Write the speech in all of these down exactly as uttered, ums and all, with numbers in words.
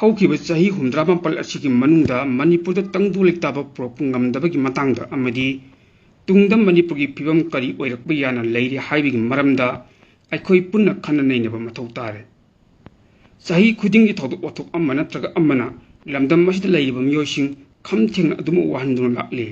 ꯍꯧꯈꯤꯕ ꯆꯍꯤ ꯍꯨꯝꯗ꯭ꯔꯥ ꯃꯥꯄꯜ ꯑꯁꯤꯒꯤ ꯃꯅꯨꯡꯗ ꯃꯅꯤꯄꯨꯔꯗ ꯇꯪꯗꯨ ꯂꯩꯇꯥꯕ ꯄꯨꯔꯛꯄ ꯉꯝꯗꯕꯒꯤ ꯃꯇꯥꯡꯗ ꯑꯃꯗꯤ ꯇꯨꯡꯗ ꯃꯅꯤꯄꯨꯔꯒꯤ ꯐꯤꯕꯝ ꯀꯔꯤ ꯑꯣꯏꯔꯛꯄ ꯌꯥꯅ ꯂꯩꯔꯤ ꯍꯥꯏꯕꯒꯤ ꯃꯔꯝꯗ ꯑꯩꯈꯣꯏ ꯄꯨꯟꯅ ꯈꯟꯅ ꯅꯩꯅꯕ ꯃꯊꯧ ꯇꯥꯔꯦ꯫ ꯆꯍꯤ ꯈꯨꯗꯤꯡꯒꯤ ꯊꯧꯗꯣꯛ ꯋꯥꯊꯣꯛ ꯑꯃ ꯅꯠꯇ꯭ꯔꯒ ꯑꯃꯅ ꯂꯝꯗꯝ ꯑꯁꯤꯗ ꯂꯩꯔꯤꯕ ꯃꯤꯑꯣꯏꯁꯤꯡ ꯈꯝ ꯊꯦꯡꯅ ꯑꯗꯨꯃꯛ ꯋꯥꯍꯟꯗꯨꯅ ꯂꯥꯛꯂꯤ꯫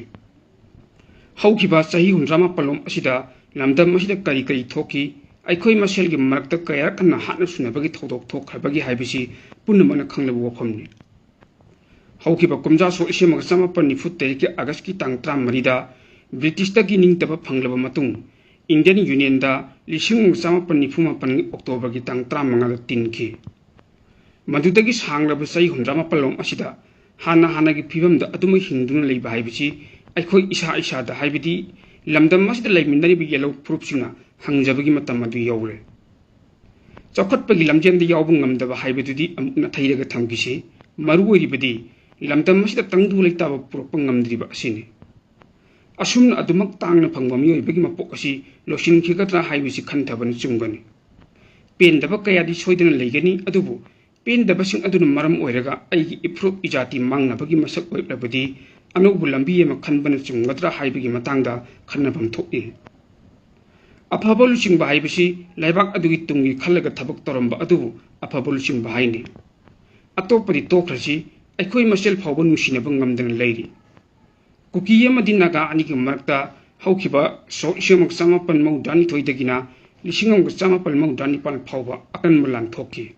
ꯍꯧꯈꯤꯕ ꯆꯍꯤ ꯍꯨꯝꯗ꯭ꯔꯥ ꯃꯥꯄꯜ ꯂꯣꯝ ꯑꯁꯤꯗ ꯂꯝꯗꯝ ꯑꯁꯤꯗ ꯀꯔꯤ ꯀꯔꯤ ꯊꯣꯛꯈꯤ, ꯑꯩꯈꯣꯏ ꯃꯁꯦꯜꯒꯤ ꯃꯔꯛꯇ ꯀꯌꯥꯔꯛ ꯍꯟꯅ ꯍꯥꯠꯅ ꯁꯨꯅꯕꯒꯤ ꯊꯧꯗꯣꯛ ꯊꯣꯛꯈ꯭ꯔꯕꯒꯦ ꯍꯥꯏꯕꯁꯤ ꯄꯨꯝꯅꯃꯛꯅ ꯈꯪꯂꯕ ꯋꯥꯐꯝꯅꯤ꯫ ꯍꯧꯈꯤꯕ ꯀꯨꯝꯖꯥ ꯁꯣꯛ ꯂꯤꯁꯤꯡ ꯑꯃꯒ ꯆꯃꯥꯄꯜ ꯅꯤꯐꯨ ꯇꯔꯦꯠꯀꯤ ꯑꯥꯒꯁꯀꯤ ꯇꯥꯡ ꯇꯔꯥꯃꯔꯤꯗ ꯕ꯭ꯔꯤꯇꯤꯁꯇꯒꯤ ꯅꯤꯡꯇꯝꯕ ꯐꯪꯂꯕ ꯃꯇꯨꯡ, ꯏꯟꯗꯤꯌꯟ ꯌꯨꯅꯤꯌꯟꯗ ꯂꯤꯁꯤꯡ ꯑꯃꯒ ꯆꯃꯥꯄꯜ ꯅꯤꯐꯨ ꯃꯥꯄꯜꯒꯤ ꯑꯣꯛꯇꯣꯕꯔꯒꯤ ꯇꯥꯡ ꯇꯔꯥꯃꯉꯥꯗ ꯇꯤꯟꯈꯤ꯫ ꯃꯗꯨꯗꯒꯤ ꯁꯥꯡꯂꯕ ꯆꯍꯤ ꯍꯨꯝꯗ꯭ꯔꯥ ꯃꯥꯄꯜ ꯂꯣꯝ ꯑꯁꯤꯗ ꯍꯥꯟꯅ ꯍꯥꯟꯅꯒꯤ ꯐꯤꯕꯝꯗ ꯑꯗꯨꯃꯛ ꯍꯤꯡꯗꯨꯅ ꯂꯩꯕ ꯍꯥꯏꯕꯁꯤ ꯑꯩꯈꯣꯏ ꯏꯁꯥ ꯏꯁꯥꯗ, ꯍꯥꯏꯕꯗꯤ ꯂꯝꯗꯝ ꯑꯁꯤꯗ ꯂꯩꯃꯤꯟꯅꯔꯤꯕ ꯌꯦꯜꯍꯧ ꯐꯨꯔꯨꯞꯁꯤꯡꯅ ꯍꯪꯖꯕꯒꯤ ꯃꯇꯝ ꯑꯗꯨ ꯌꯧꯔꯦ꯫ ꯆꯥꯎꯈꯠꯄꯒꯤ ꯂꯝꯖꯦꯜꯗ ꯌꯥꯎꯕ ꯉꯝꯗꯕ ꯍꯥꯏꯕꯗꯨꯗꯤ ꯑꯃꯨꯛ ꯅꯥꯊꯩꯔꯒ ꯊꯝꯈꯤꯁꯤ꯫ ꯃꯔꯨ ꯑꯣꯏꯔꯤꯕꯗꯤ ꯂꯝꯗꯝ ꯑꯁꯤꯗ ꯇꯪꯗꯨ ꯂꯩꯇꯥꯕ ꯄꯨꯔꯛꯄ ꯉꯝꯗ꯭ꯔꯤꯕ ꯑꯁꯤꯅꯤ꯫ ꯑꯁꯨꯝꯅ ꯑꯗꯨꯃꯛ ꯇꯥꯡꯅ ꯐꯪꯕ ꯃꯤꯑꯣꯏꯕꯒꯤ ꯃꯄꯣꯛ ꯑꯁꯤ ꯂꯣꯏꯁꯤꯟꯈꯤꯒꯗ꯭ꯔꯥ ꯍꯥꯏꯕꯁꯤ ꯈꯟꯊꯕꯅ ꯆꯨꯝꯒꯅꯤ꯫ ꯄꯦꯟꯗꯕ ꯀꯌꯥꯗꯤ ꯁꯣꯏꯗꯅ ꯂꯩꯒꯅꯤ, ꯑꯗꯨꯕꯨ ꯄꯦꯟꯗꯕꯁꯤꯡ ꯑꯗꯨꯅ ꯃꯔꯝ ꯑꯣꯏꯔꯒ ꯑꯩꯒꯤ ꯏꯐꯨꯔꯨꯞ ꯏꯖꯥꯇꯤ ꯃꯥꯡꯅꯕꯒꯤ ꯃꯁꯛ ꯑꯣꯏꯔꯛꯂꯕꯗꯤ ꯑꯅꯧꯕ ꯂꯝꯕꯤ ꯑꯃ ꯈꯟꯕꯅ ꯆꯨꯝꯒꯗ꯭ꯔꯥ ꯍꯥꯏꯕꯒꯤ ꯃꯇꯥꯡꯗ ꯈꯟꯅꯐꯝ ꯊꯣꯛꯏ꯫ ꯑꯐꯕ ꯂꯨꯆꯤꯡꯕ ꯍꯥꯏꯕꯁꯤ ꯂꯩꯕꯥꯛ ꯑꯗꯨꯒꯤ ꯇꯨꯡꯒꯤ ꯈꯜꯂꯒ ꯊꯕꯛ ꯇꯧꯔꯝꯕ ꯑꯗꯨꯕꯨ ꯑꯐꯕ ꯂꯨꯆꯤꯡꯕ ꯍꯥꯏꯅꯤ꯫ ꯑꯇꯣꯞꯄꯗꯤ ꯇꯣꯛꯈ꯭ꯔꯁꯤ, ꯑꯩꯈꯣꯏ ꯃꯁꯦꯜ ꯐꯥꯎꯕ ꯅꯨꯡꯁꯤꯅꯕ ꯉꯝꯗꯅ ꯂꯩꯔꯤ꯫ ꯀꯨꯀꯤ ꯑꯃꯗꯤ ꯅꯥꯒꯥ ꯑꯅꯤꯒꯤ ꯃꯔꯛꯇ ꯍꯧꯈꯤꯕ ꯁꯣꯛ ꯂꯤꯁꯤꯡ ꯑꯃꯒ ꯆꯃꯥꯄꯜ ꯃꯧꯗ꯭ꯔꯥꯅꯤꯊꯣꯏꯗꯒꯤꯅ ꯂꯤꯁꯤꯡ ꯑꯃꯒ ꯆꯃꯥꯄꯜ ꯃꯧꯗ꯭ꯔꯥꯅꯤꯄꯥꯜ ꯐꯥꯎꯕ ꯑꯀꯟꯕ ꯂꯥꯟ ꯊꯣꯛꯈꯤ꯫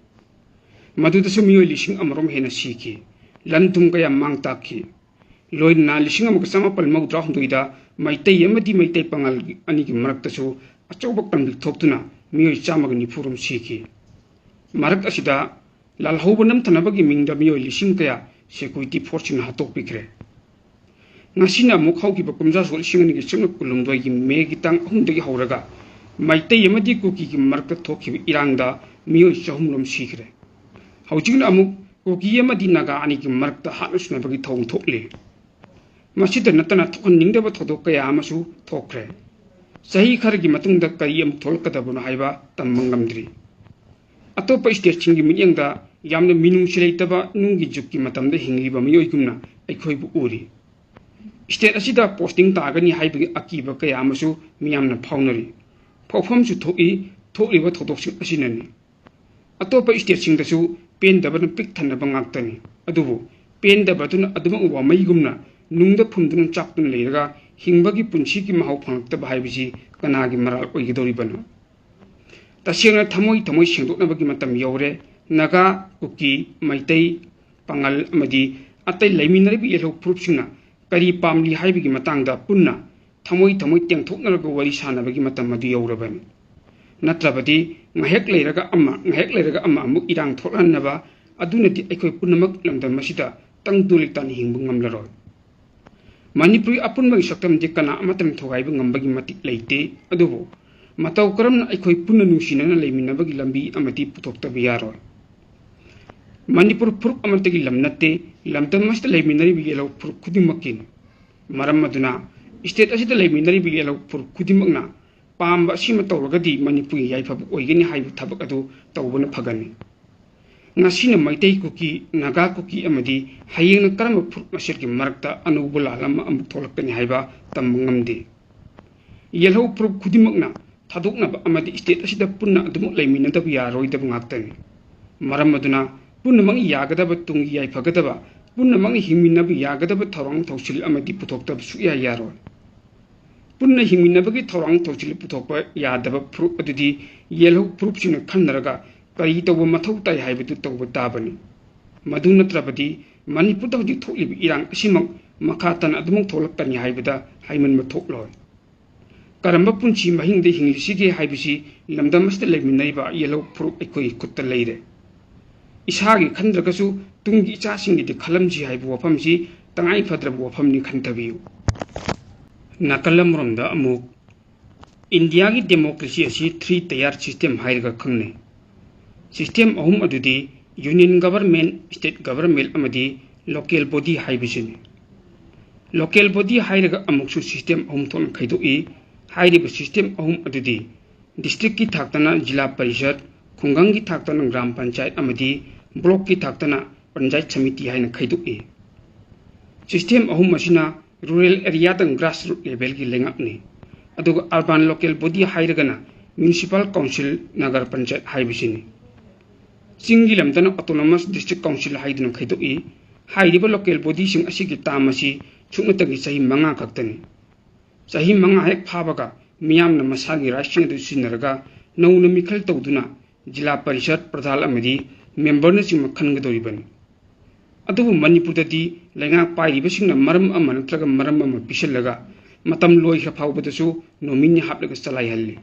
ꯃꯗꯨꯗꯁꯨ ꯃꯤꯑꯣꯏ ꯂꯤꯁꯤꯡ ꯑꯃꯔꯣꯝ ꯍꯦꯟꯅ ꯁꯤꯈꯤ꯫ ꯂꯟ ꯊꯨꯝ ꯀꯌꯥ ꯃꯥꯡ ꯇꯥꯛꯈꯤ꯫ ꯂꯣꯏꯅꯅ ꯂꯤꯁꯤꯡ ꯑꯃꯒ ꯆꯃꯥꯄꯜ ꯃꯧꯗ꯭ꯔꯥꯍꯨꯝꯗꯣꯏꯗ ꯃꯩꯇꯩ ꯑꯃꯗꯤ ꯃꯩꯇꯩ ꯄꯥꯉꯜ ꯑꯅꯤꯒꯤ ꯃꯔꯛꯇꯁꯨ ꯑꯆꯧꯕ ꯀꯥꯡꯂꯨꯞ ꯊꯣꯛꯇꯨꯅ ꯃꯤꯑꯣꯏ ꯆꯥꯝꯃꯒ ꯅꯤꯐꯨ ꯔꯣꯝ ꯁꯤꯈꯤ꯫ ꯃꯔꯛ ꯑꯁꯤꯗ ꯂꯥꯜꯍꯧꯕ ꯅꯝꯊꯅꯕꯒꯤ ꯃꯤꯡꯗ ꯃꯤꯑꯣꯏ ꯂꯤꯁꯤꯡ ꯀꯌꯥ security forceꯁꯤꯡꯅ ꯍꯥꯠꯇꯣꯛꯄꯤꯈ꯭ꯔꯦ꯫ ꯉꯁꯤꯅ ꯑꯃꯨꯛ ꯍꯧꯈꯤꯕ ꯀꯨꯝꯖꯥ ꯁꯣꯛ ꯂꯤꯁꯤꯡ ꯑꯅꯤꯒꯤ ꯁꯨꯞꯅ ꯀꯨꯟꯍꯨꯝꯗꯣꯏꯒꯤ ꯃꯦꯒꯤ ꯇꯥꯡ ꯑꯍꯨꯝꯗꯒꯤ ꯍꯧꯔꯒ ꯃꯩꯇꯩ ꯑꯃꯗꯤ ꯀꯨꯀꯤꯒꯤ ꯃꯔꯛꯇ ꯊꯣꯛꯈꯤꯕ ꯏꯔꯥꯡꯗ ꯃꯤꯑꯣꯏ ꯆꯍꯨꯝ ꯔꯣꯝ ꯁꯤꯈ꯭ꯔꯦ꯫ ꯍꯧꯖꯤꯛꯅ ꯑꯃꯨꯛ ꯀꯨꯀꯤ ꯑꯃꯗꯤ ꯅꯥꯒꯥ ꯑꯅꯤꯒꯤ ꯃꯔꯛꯇ ꯍꯥꯠꯅ ꯁꯨꯅꯕꯒꯤ ꯊꯧꯑꯣꯡ ꯊꯣꯛꯂꯤ꯫ ꯃꯁꯤꯗ ꯅꯠꯇꯅ ꯊꯣꯛꯍꯟꯅꯤꯡꯗꯕ ꯊꯧꯗꯣꯛ ꯀꯌꯥ ꯑꯃꯁꯨ ꯊꯣꯛꯈ꯭ꯔꯦ꯫ ꯆꯍꯤ ꯈꯔꯒꯤ ꯃꯇꯨꯡꯗ ꯀꯔꯤ ꯑꯃꯨꯛ ꯊꯣꯛꯂꯛꯀꯗꯕꯅꯣ ꯍꯥꯏꯕ ꯇꯝꯕ ꯉꯝꯗ꯭ꯔꯤ꯫ ꯑꯇꯣꯞꯄ stateꯁꯤꯡꯒꯤ ꯃꯤꯠꯌꯦꯡꯗ ꯌꯥꯝꯅ ꯃꯤꯅꯨꯡꯁꯤ ꯂꯩꯇꯕ ꯅꯨꯡꯒꯤ ꯖꯨꯒꯀꯤ ꯃꯇꯝꯗ ꯍꯤꯡꯂꯤꯕ ꯃꯤꯑꯣꯏꯒꯨꯝꯅ ꯑꯩꯈꯣꯏꯕꯨ ꯎꯔꯤ꯫ ꯁ꯭ꯇꯦꯠ ꯑꯁꯤꯗ ꯄꯣꯁꯇꯤꯡ ꯇꯥꯒꯅꯤ ꯍꯥꯏꯕꯒꯤ ꯑꯀꯤꯕ ꯀꯌꯥ ꯑꯃꯁꯨ ꯃꯤꯌꯥꯝꯅ ꯐꯥꯎꯅꯔꯤ꯫ ꯐꯥꯎꯐꯝꯁꯨ ꯊꯣꯛꯏ, ꯊꯣꯛꯂꯤꯕ ꯊꯧꯗꯣꯛꯁꯤꯡ ꯑꯁꯤꯅꯅꯤ꯫ ꯑꯇꯣꯞꯄ ꯁ꯭ꯇꯦꯠꯁꯤꯡꯗꯁꯨ ꯄꯦꯟꯗꯕꯅ ꯄꯤꯛ ꯊꯟꯅꯕ ꯉꯥꯛꯇꯅꯤ꯫ ꯑꯗꯨꯕꯨ ꯄꯦꯟꯗꯕꯗꯨꯅ ꯑꯗꯨꯃꯛ ꯋꯥꯃꯩꯒꯨꯝꯅ ꯅꯨꯡꯗ ꯐꯨꯝꯗꯨꯅ ꯆꯥꯛꯇꯨꯅ ꯂꯩꯔꯒ ꯍꯤꯡꯕꯒꯤ ꯄꯨꯟꯁꯤꯒꯤ ꯃꯍꯥꯎ ꯐꯪꯂꯛꯇꯕ ꯍꯥꯏꯕꯁꯤ ꯀꯅꯥꯒꯤ ꯃꯔꯥꯜ ꯑꯣꯏꯒꯗꯧꯔꯤꯕꯅꯣ? ꯇꯁꯦꯡꯅ ꯊꯃꯣꯏ ꯊꯃꯣꯏ ꯁꯦꯡꯗꯣꯛꯅꯕꯒꯤ ꯃꯇꯝ ꯌꯧꯔꯦ꯫ ꯅꯥꯒꯥ, ꯀꯨꯀꯤ, ꯃꯩꯇꯩ, ꯄꯥꯉꯜ ꯑꯃꯗꯤ ꯑꯇꯩ ꯂꯩꯃꯤꯟꯅꯔꯤꯕ ꯌꯦꯜꯍꯧ ꯐꯨꯔꯨꯞꯁꯤꯡꯅ ꯀꯔꯤ ꯄꯥꯝꯂꯤ ꯍꯥꯏꯕꯒꯤ ꯃꯇꯥꯡꯗ ꯄꯨꯟꯅ ꯊꯃꯣꯏ ꯊꯃꯣꯏ ꯇꯦꯡꯊꯣꯛꯅꯔꯒ ꯋꯥꯔꯤ ꯁꯥꯟꯅꯕꯒꯤ ꯃꯇꯝ ꯑꯗꯨ ꯌꯧꯔꯕꯅꯤ꯫ ꯅꯠꯇ꯭ꯔꯕꯗꯤ ꯉꯥꯏꯍꯥꯛ ꯂꯩꯔꯒ ꯑꯃ, ꯉꯥꯏꯍꯥꯛ ꯂꯩꯔꯒ ꯑꯃ ꯑꯃꯨꯛ ꯏꯔꯥꯡ ꯊꯣꯛꯍꯟꯅꯕ, ꯑꯗꯨꯅꯗꯤ ꯑꯩꯈꯣꯏ ꯄꯨꯝꯅꯃꯛ ꯂꯝꯗꯝ ꯑꯁꯤꯗ ꯇꯪꯗꯨ ꯂꯩꯇꯥꯅ ꯍꯤꯡꯕ ꯉꯝꯂꯔꯣꯏ꯫ ꯃꯅꯤꯄꯨꯔꯒꯤ ꯑꯄꯨꯟꯕꯒꯤ ꯁꯛꯇꯝꯗꯤ ꯀꯅꯥ ꯑꯃꯠꯇꯅ ꯊꯨꯒꯥꯏꯕ ꯉꯝꯕꯒꯤ ꯃꯇꯤꯛ ꯂꯩꯇꯦ꯫ ꯑꯗꯨꯕꯨ ꯃꯇꯧ ꯀꯔꯝꯅ ꯑꯩꯈꯣꯏ ꯄꯨꯟꯅ ꯅꯨꯡꯁꯤꯅꯅ ꯂꯩꯃꯤꯟꯅꯕꯒꯤ ꯂꯝꯕꯤ ꯑꯃꯗꯤ ꯄꯨꯊꯣꯛꯇꯕ ꯌꯥꯔꯣꯏ? ꯃꯅꯤꯄꯨꯔ ꯐꯨꯔꯨꯞ ꯑꯃꯠꯇꯒꯤ ꯂꯝ ꯅꯠꯇꯦ, ꯂꯝꯗꯝ ꯑꯁꯤꯗ ꯂꯩꯃꯤꯟꯅꯔꯤꯕ ꯌꯦꯜꯍꯧ ꯐꯨꯔꯨꯞ ꯈꯨꯗꯤꯡꯃꯛꯀꯤꯅꯤ꯫ ꯃꯔꯝ ꯑꯗꯨꯅ ꯁ꯭ꯇꯦꯠ ꯑꯁꯤꯗ ꯂꯩꯃꯤꯟꯅꯔꯤꯕ ꯌꯦꯜꯍꯧ ꯐꯨꯔꯨꯞ ꯈꯨꯗꯤꯡꯃꯛꯅ ꯄꯥꯝꯕ ꯑꯁꯤꯃ ꯇꯧꯔꯒꯗꯤ ꯃꯅꯤꯄꯨꯔꯒꯤ ꯌꯥꯏꯐꯕ ꯑꯣꯏꯒꯅꯤ ꯍꯥꯏꯕ ꯊꯕꯛ ꯑꯗꯨ ꯇꯧꯕꯅ ꯐꯒꯅꯤ꯫ ꯉꯁꯤꯅ ꯃꯩꯇꯩ ꯀꯨꯀꯤ, ꯅꯥꯒꯥ ꯀꯨꯀꯤ ꯑꯃꯗꯤ ꯍꯌꯦꯡꯅ ꯀꯔꯝꯕ ꯐꯨꯔꯨꯞ ꯃꯁꯦꯜꯒꯤ ꯃꯔꯛꯇ ꯑꯅꯧꯕ ꯂꯥꯟ ꯑꯃ ꯑꯃꯨꯛ ꯊꯣꯛꯂꯛꯀꯅꯤ ꯍꯥꯏꯕ ꯇꯝꯕ ꯉꯝꯗꯦ꯫ ꯌꯦꯜꯍꯧ ꯐꯨꯔꯨꯞ ꯈꯨꯗꯤꯡꯃꯛꯅ ꯊꯥꯗꯣꯛꯅꯕ ꯑꯃꯗꯤ ꯁ꯭ꯇꯦꯠ ꯑꯁꯤꯗ ꯄꯨꯟꯅ ꯑꯗꯨꯃꯛ ꯂꯩꯃꯤꯟꯅꯗꯕ ꯌꯥꯔꯣꯏꯗꯕ ꯉꯥꯛꯇꯅꯤ꯫ ꯃꯔꯝ ꯑꯗꯨꯅ ꯄꯨꯝꯅꯃꯛꯅ ꯌꯥꯒꯗꯕ, ꯇꯨꯡꯒꯤ ꯌꯥꯏꯐꯒꯗꯕ, ꯄꯨꯝꯅꯃꯛꯅ ꯍꯤꯡꯃꯤꯟꯅꯕ ꯌꯥꯒꯗꯕ ꯊꯧꯔꯥꯡ ꯊꯧꯁꯤꯜ ꯑꯃꯗꯤ ꯄꯨꯊꯣꯛꯇꯕ ꯁꯨꯛꯌꯥ ꯌꯥꯔꯣꯏ꯫ ꯄꯨꯟꯅ ꯍꯤꯡꯃꯤꯟꯅꯕꯒꯤ ꯊꯧꯔꯥꯡ ꯊꯧꯁꯤꯜ ꯄꯨꯊꯣꯛꯄ ꯌꯥꯗꯕ ꯐꯨꯔꯨꯞ ꯑꯗꯨꯗꯤ ꯌꯦꯜꯍꯧ ꯐꯨꯔꯨꯞꯁꯤꯡꯅ ꯈꯟꯅꯔꯒ ꯀꯔꯤ ꯇꯧꯕ ꯃꯊꯧ ꯇꯥꯏ ꯍꯥꯏꯕꯗꯨ ꯇꯧꯕ ꯇꯥꯕꯅꯤ꯫ ꯃꯗꯨ ꯅꯠꯇ꯭ꯔꯕꯗꯤ ꯃꯅꯤꯄꯨꯔꯗ ꯍꯧꯖꯤꯛ ꯊꯣꯛꯂꯤꯕ ꯏꯔꯥꯡ ꯑꯁꯤꯃꯛ ꯃꯈꯥ ꯇꯥꯅ ꯑꯗꯨꯃꯛ ꯊꯣꯛꯂꯛꯀꯅꯤ ꯍꯥꯏꯕꯗ ꯍꯥꯏꯃꯟꯕ ꯊꯣꯛꯂꯣꯏ꯫ ꯀꯔꯝꯕ ꯄꯨꯟꯁꯤ ꯃꯍꯤꯡꯗ ꯍꯤꯡꯂꯤꯁꯤꯒꯦ ꯍꯥꯏꯕꯁꯤ ꯂꯝꯗꯝ ꯑꯁꯤꯗ ꯂꯩꯃꯤꯟꯅꯔꯤꯕ ꯌꯦꯜꯍꯧ ꯐꯨꯔꯨꯞ ꯑꯩꯈꯣꯏꯒꯤ ꯈꯨꯠꯇ ꯂꯩꯔꯦ꯫ ꯏꯁꯥꯒꯤ ꯈꯟꯗ꯭ꯔꯒꯁꯨ ꯇꯨꯡꯒꯤ ꯏꯆꯥꯁꯤꯡꯒꯤꯗꯤ ꯈꯜꯂꯝꯁꯤ ꯍꯥꯏꯕ ꯋꯥꯐꯝꯁꯤ ꯇꯉꯥꯏ ꯐꯗ꯭ꯔꯕ ꯋꯥꯐꯝꯅꯤ ꯈꯟꯊꯕꯤꯌꯨ꯫ ꯅꯥꯀꯜ ꯑꯃꯔꯣꯝꯗ ꯑꯃꯨꯛ ꯏꯟꯗꯤꯌꯥꯒꯤ ꯗꯦꯃꯣꯀ꯭ꯔꯦꯁꯤ ꯑꯁꯤ ꯊ꯭ꯔꯤ ꯇꯌꯥꯔ ꯁꯤꯁꯇꯦꯝ ꯍꯥꯏꯔꯒ ꯈꯪꯅꯩ꯫ ꯁꯤꯁꯇꯦꯝ ꯑꯍꯨꯝ ꯑꯗꯨꯗꯤ ꯌꯨꯅꯤꯌꯟ ꯒꯚꯔꯟꯃꯦꯟ, ꯁ꯭ꯇꯦꯠ ꯒꯚꯔꯟꯃꯦꯟ ꯑꯃꯗꯤ ꯂꯣꯀꯦꯜ ꯕꯣꯗꯤ ꯍꯥꯏꯕꯁꯤꯅꯤ꯫ ꯂꯣꯀꯦꯜ ꯕꯣꯗꯤ ꯍꯥꯏꯔꯒ ꯑꯃꯨꯛꯁꯨ ꯁꯤꯁꯇꯦꯝ ꯑꯍꯨꯝ ꯊꯣꯛꯅ ꯈꯥꯏꯗꯣꯛꯏ꯫ ꯍꯥꯏꯔꯤꯕ ꯁꯤꯁꯇꯦꯝ ꯑꯍꯨꯝ ꯑꯗꯨꯗꯤ ꯗꯤꯁꯇ꯭ꯔꯤꯛꯀꯤ ꯊꯥꯛꯇꯅ ꯖꯤꯂꯥ ꯄꯔꯤꯁꯠ, ꯈꯨꯡꯒꯪꯒꯤ ꯊꯥꯛꯇꯅ ꯒ꯭ꯔꯥꯝ ꯄꯟꯆꯥꯌꯠ ꯑꯃꯗꯤ ꯕ꯭ꯂꯣꯛꯀꯤ ꯊꯥꯛꯇꯅ ꯄꯟꯆꯥꯌꯠ ꯁꯃꯤꯇꯤ ꯍꯥꯏꯅ ꯈꯥꯏꯗꯣꯛꯏ꯫ ꯁꯤꯁꯇꯦꯝ ꯑꯍꯨꯝ ꯑꯁꯤꯅ ꯔꯨꯔꯦꯜ ꯑꯦꯔꯤꯌꯥꯗ ꯒ꯭ꯔꯥꯁꯔꯨꯠ ꯂꯦꯚꯦꯜꯒꯤ ꯂꯩꯉꯥꯛꯅꯤ, ꯑꯗꯨꯒ ꯑꯔꯕꯥꯟ ꯂꯣꯀꯦꯜ ꯕꯣꯗꯤ ꯍꯥꯏꯔꯒꯅ ꯃ꯭ꯌꯨꯅꯤꯁꯤꯄꯥꯜ ꯀꯥꯎꯟꯁꯤꯜ, ꯅꯒꯔ ꯄꯟꯆꯥꯌꯠ ꯍꯥꯏꯕꯁꯤꯅꯤ꯫ ꯆꯤꯡꯒꯤ ꯂꯝꯗꯅ ꯑꯣꯇꯣꯅꯣꯃꯁ ꯗꯤꯁꯇ꯭ꯔꯤꯛ ꯀꯥꯎꯟꯁꯤꯜ ꯍꯥꯏꯗꯨꯅ ꯈꯥꯏꯗꯣꯛꯏ꯫ ꯍꯥꯏꯔꯤꯕ ꯂꯣꯀꯦꯜ ꯕꯣꯗꯤꯁꯤꯡ ꯑꯁꯤꯒꯤ ꯇꯥꯝ ꯑꯁꯤ ꯁꯨꯞꯅꯇꯒꯤ ꯆꯍꯤ ꯃꯉꯥ ꯈꯛꯇꯅꯤ꯫ ꯆꯍꯤ ꯃꯉꯥ ꯍꯦꯛ ꯐꯥꯕꯒ ꯃꯤꯌꯥꯝꯅ ꯃꯁꯥꯒꯤ ꯔꯥꯏꯠꯁꯤꯡ ꯑꯗꯨ ꯁꯤꯖꯤꯟꯅꯔꯒ ꯅꯧꯅ ꯃꯤꯈꯜ ꯇꯧꯗꯨꯅ ꯖꯤꯂꯥ ꯄꯔꯤꯁꯠ, ꯄ꯭ꯔꯙꯥꯟ ꯑꯃꯗꯤ ꯃꯦꯝꯕꯔꯅꯆꯤꯡꯕ ꯈꯟꯒꯗꯧꯔꯤꯕꯅꯤ꯫ ꯑꯗꯨꯕꯨ ꯃꯅꯤꯄꯨꯔꯗꯗꯤ ꯂꯩꯉꯥꯛ ꯄꯥꯏꯔꯤꯕꯁꯤꯡꯅ ꯃꯔꯝ ꯑꯃ ꯅꯠꯇ꯭ꯔꯒ ꯃꯔꯝ ꯑꯃ ꯄꯤꯁꯤꯜꯂꯒ ꯃꯇꯝ ꯂꯣꯏꯈ꯭ꯔ ꯐꯥꯎꯕꯗꯁꯨ ꯅꯣꯃꯤꯅꯤ ꯍꯥꯞꯂꯒ ꯆꯂꯥꯏꯍꯜꯂꯤ꯫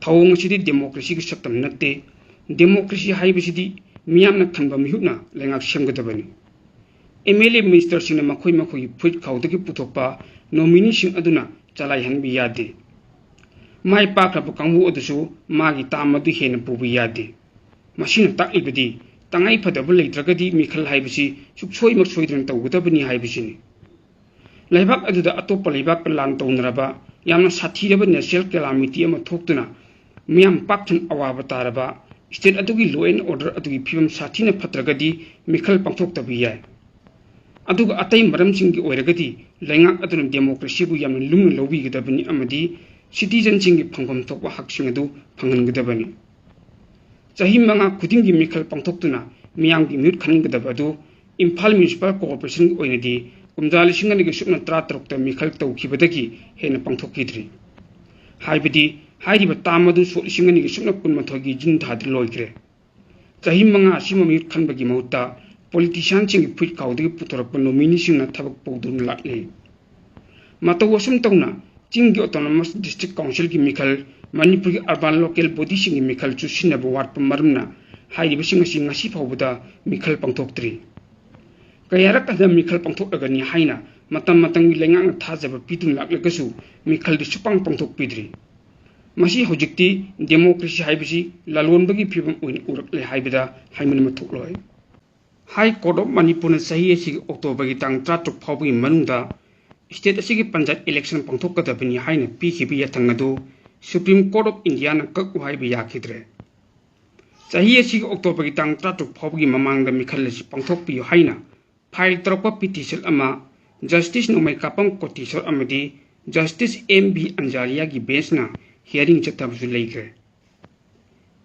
ꯊꯧꯑꯣꯡ ꯑꯁꯤꯗꯤ ꯗꯦꯃꯣꯀ꯭ꯔꯦꯁꯤꯒꯤ ꯁꯛꯇꯝ ꯅꯠꯇꯦ꯫ ꯗꯦꯃꯣꯀ꯭ꯔꯦꯁꯤ ꯍꯥꯏꯕꯁꯤꯗꯤ ꯃꯤꯌꯥꯝꯅ ꯈꯟꯕ ꯃꯤꯍꯨꯠꯅ ꯂꯩꯉꯥꯛ ꯁꯦꯝꯒꯗꯕꯅꯤ꯫ ꯑꯦꯝ ꯑꯦꯜ ꯑꯦ ꯃꯤꯅꯤꯁꯇꯔꯁꯤꯡꯅ ꯃꯈꯣꯏ ꯃꯈꯣꯏꯒꯤ ꯐꯨꯔꯤꯠ ꯈꯥꯎꯗꯒꯤ ꯄꯨꯊꯣꯛꯄ ꯅꯣꯃꯤꯅꯤꯁꯤꯡ ꯑꯗꯨꯅ ꯆꯂꯥꯏꯍꯟꯕ ꯌꯥꯗꯦ꯫ ꯃꯥꯏ ꯄꯥꯛꯈ꯭ꯔꯕ ꯀꯥꯡꯕꯨ ꯑꯗꯨꯁꯨ ꯃꯥꯒꯤ ꯇꯥꯝ ꯑꯗꯨ ꯍꯦꯟꯅ ꯄꯨꯕ ꯌꯥꯗꯦ꯫ ꯃꯁꯤꯅ ꯇꯥꯛꯂꯤꯕꯗꯤ ꯇꯉꯥꯏ ꯐꯗꯕ ꯂꯩꯇ꯭ꯔꯒꯗꯤ ꯃꯤꯈꯜ ꯍꯥꯏꯕꯁꯤ ꯁꯨꯛꯁꯣꯏꯃꯛ ꯁꯣꯏꯗꯅ ꯇꯧꯒꯗꯕꯅꯤ ꯍꯥꯏꯕꯁꯤꯅꯤ꯫ ꯂꯩꯕꯥꯛ ꯑꯗꯨꯗ ꯑꯇꯣꯞꯄ ꯂꯩꯕꯥꯛꯀ ꯂꯥꯟ ꯇꯧꯅꯔꯕ ꯌꯥꯝꯅ ꯁꯥꯊꯤꯔꯕ ꯅꯦꯆꯔꯦꯜ ꯀꯦꯂꯥꯃꯤꯇꯤ ꯑꯃ ꯊꯣꯛꯇꯨꯅ ꯃꯤꯌꯥꯝ ꯄꯥꯛ ꯊꯟꯅ ꯑꯋꯥꯕ ꯇꯥꯔꯕ ꯁ꯭ꯇꯦꯠ ꯑꯗꯨꯒꯤ ꯂꯣ ꯑꯦꯟ ꯑꯣꯔꯗꯔ ꯑꯗꯨꯒꯤ ꯐꯤꯕꯝ ꯁꯥꯊꯤꯅ ꯐꯠꯇ꯭ꯔꯒꯗꯤ ꯃꯤꯈꯜ ꯄꯥꯡꯊꯣꯛꯇꯕ ꯌꯥꯏ꯫ ꯑꯗꯨꯒ ꯑꯇꯩ ꯃꯔꯝꯁꯤꯡꯒꯤ ꯑꯣꯏꯔꯒꯗꯤ ꯂꯩꯉꯥꯛ ꯑꯗꯨꯅ ꯗꯦꯃꯣꯀ꯭ꯔꯦꯁꯤꯕꯨ ꯌꯥꯝꯅ ꯂꯨꯝꯅ ꯂꯧꯕꯤꯒꯗꯕꯅꯤ ꯑꯃꯗꯤ ꯁꯤꯇꯤꯖꯟꯁꯤꯡꯒꯤ ꯐꯪꯐꯝ ꯊꯣꯛꯄ ꯍꯛꯁꯤꯡ ꯑꯗꯨ ꯐꯪꯍꯟꯒꯗꯕꯅꯤ꯫ ꯆꯍꯤ ꯃꯉꯥ ꯈꯨꯗꯤꯡꯒꯤ ꯃꯤꯈꯜ ꯄꯥꯡꯊꯣꯛꯇꯨꯅ ꯃꯤꯌꯥꯝꯒꯤ ꯃꯤꯍꯨꯠ ꯈꯟꯒꯗꯕ ꯑꯗꯨ ꯏꯝꯐꯥꯜ ꯃ꯭ꯌꯨꯅꯤꯁꯤꯄꯥꯜ ꯀꯣꯔꯄꯣꯔꯦꯁꯟꯒꯤ ꯑꯣꯏꯅꯗꯤ ꯀꯨꯝꯖꯥ ꯂꯤꯁꯤꯡ ꯑꯅꯤꯒ ꯁꯨꯞꯅ ꯇꯔꯥꯇꯔꯨꯛꯇ ꯃꯤꯈꯜ ꯇꯧꯈꯤꯕꯗꯒꯤ ꯍꯦꯟꯅ ꯄꯥꯡꯊꯣꯛꯈꯤꯗ꯭ꯔꯤ꯫ ꯍꯥꯏꯕꯗꯤ ꯍꯥꯏꯔꯤꯕ ꯇꯥꯝ ꯑꯗꯨ ꯁꯣꯛ ꯂꯤꯁꯤꯡ ꯑꯅꯤꯒ ꯁꯨꯞꯅ ꯀꯨꯟꯃꯥꯊꯣꯏꯒꯤ ꯖꯨꯟ ꯊꯥꯗ ꯂꯣꯏꯈ꯭ꯔꯦ꯫ ꯆꯍꯤ ꯃꯉꯥ ꯑꯁꯤꯃ ꯃꯤꯍꯨꯠ ꯈꯟꯕꯒꯤ ꯃꯍꯨꯠꯇ ꯄꯣꯂꯤꯇꯤꯁꯤꯌꯥꯟꯁꯤꯡꯒꯤ ꯐꯨꯔꯤꯠ ꯈꯥꯎꯗꯒꯤ ꯄꯨꯊꯣꯔꯛꯄ ꯅꯣꯃꯤꯅꯤꯁꯤꯡꯅ ꯊꯕꯛ ꯄꯨꯗꯨꯅ ꯂꯥꯛꯂꯤ꯫ ꯃꯇꯧ ꯑꯁꯨꯝ ꯇꯧꯅ ꯆꯤꯡꯒꯤ ꯑꯣꯇꯣꯅꯣꯃꯁ ꯗꯤꯁꯇ꯭ꯔꯤꯛ ꯀꯥꯎꯟꯁꯤꯜꯒꯤ ꯃꯤꯈꯜ, ꯃꯅꯤꯄꯨꯔꯒꯤ ꯑꯔꯕꯥꯟ ꯂꯣꯀꯦꯜ ꯕꯣꯗꯤꯁꯤꯡꯒꯤ ꯃꯤꯈꯜ ꯆꯨꯁꯤꯟꯅꯕ ꯋꯥꯠꯄ ꯃꯔꯝꯅ ꯍꯥꯏꯔꯤꯕꯁꯤꯡ ꯑꯁꯤ ꯉꯁꯤ ꯐꯥꯎꯕꯗ ꯃꯤꯈꯜ ꯄꯥꯡꯊꯣꯛꯇ꯭ꯔꯤ꯫ ꯀꯌꯥꯔꯛ ꯍꯟꯅ ꯃꯤꯈꯜ ꯄꯥꯡꯊꯣꯛꯂꯒꯅꯤ ꯍꯥꯏꯅ ꯃꯇꯝ ꯃꯇꯝꯒꯤ ꯂꯩꯉꯥꯛꯅ ꯊꯥꯖꯕ ꯄꯤꯗꯨꯅ ꯂꯥꯛꯂꯒꯁꯨ ꯃꯤꯈꯜꯗꯤ ꯁꯨꯛꯄꯥꯡ ꯄꯥꯡꯊꯣꯛꯄꯤꯗ꯭ꯔꯤ꯫ ꯃꯁꯤ ꯍꯧꯖꯤꯛꯇꯤ ꯗꯦꯃꯣꯀ꯭ꯔꯦꯁꯤ ꯍꯥꯏꯕꯁꯤ ꯂꯂꯣꯟꯕꯒꯤ ꯐꯤꯕꯝ ꯑꯣꯏꯅ ꯎꯔꯛꯂꯦ ꯍꯥꯏꯕꯗ ꯍꯥꯏꯃꯟꯕ ꯊꯣꯛꯂꯣꯏ꯫ ꯍꯥꯏ ꯀꯣꯔꯠ ꯑꯣꯐ ꯃꯅꯤꯄꯨꯔꯅ ꯆꯍꯤ ꯑꯁꯤꯒꯤ ꯑꯣꯛꯇꯣꯕꯔꯒꯤ ꯇꯥꯡ ꯇꯔꯥꯇꯔꯨꯛ ꯐꯥꯎꯕꯒꯤ ꯃꯅꯨꯡꯗ ꯁ꯭ꯇꯦꯠ ꯑꯁꯤꯒꯤ ꯄꯟꯆꯥꯌꯠ ꯏꯂꯦꯛꯁꯟ ꯄꯥꯡꯊꯣꯛꯀꯗꯕꯅꯤ ꯍꯥꯏꯅ ꯄꯤꯈꯤꯕ ꯌꯥꯊꯪ ꯑꯗꯨ ꯁꯨꯄ꯭ꯔꯤꯝ ꯀꯣꯔꯠ ꯑꯣꯐ ꯏꯟꯗꯤꯌꯥꯅ ꯀꯛꯎ ꯍꯥꯏꯕ ꯌꯥꯈꯤꯗ꯭ꯔꯦ꯫ ꯆꯍꯤ ꯑꯁꯤꯒꯤ ꯑꯣꯛꯇꯣꯕꯔꯒꯤ ꯇꯥꯡ ꯇꯔꯥꯇꯔꯨꯛ ꯐꯥꯎꯕꯒꯤ ꯃꯃꯥꯡꯗ ꯃꯤꯈꯜ ꯑꯁꯤ ꯄꯥꯡꯊꯣꯛꯄꯤꯌꯨ ꯍꯥꯏꯅ ꯐꯥꯏꯜ ꯇꯧꯔꯛꯄ ꯄꯤꯇꯤꯁꯟ ꯑꯃ ꯖꯁꯇꯤꯁ ꯅꯣꯡꯃꯩꯀꯥꯄꯝ ꯀꯣꯇꯦꯁꯣꯔ ꯑꯃꯗꯤ ꯖꯁꯇꯤꯁ ꯑꯦꯝ ꯕꯤ ꯑꯟꯖꯥꯔꯤꯌꯥꯒꯤ ꯕꯦꯟꯁꯅ ꯍꯤꯌꯥꯔꯤꯡ ꯆꯠꯊꯕꯁꯨ ꯂꯩꯈ꯭ꯔꯦ꯫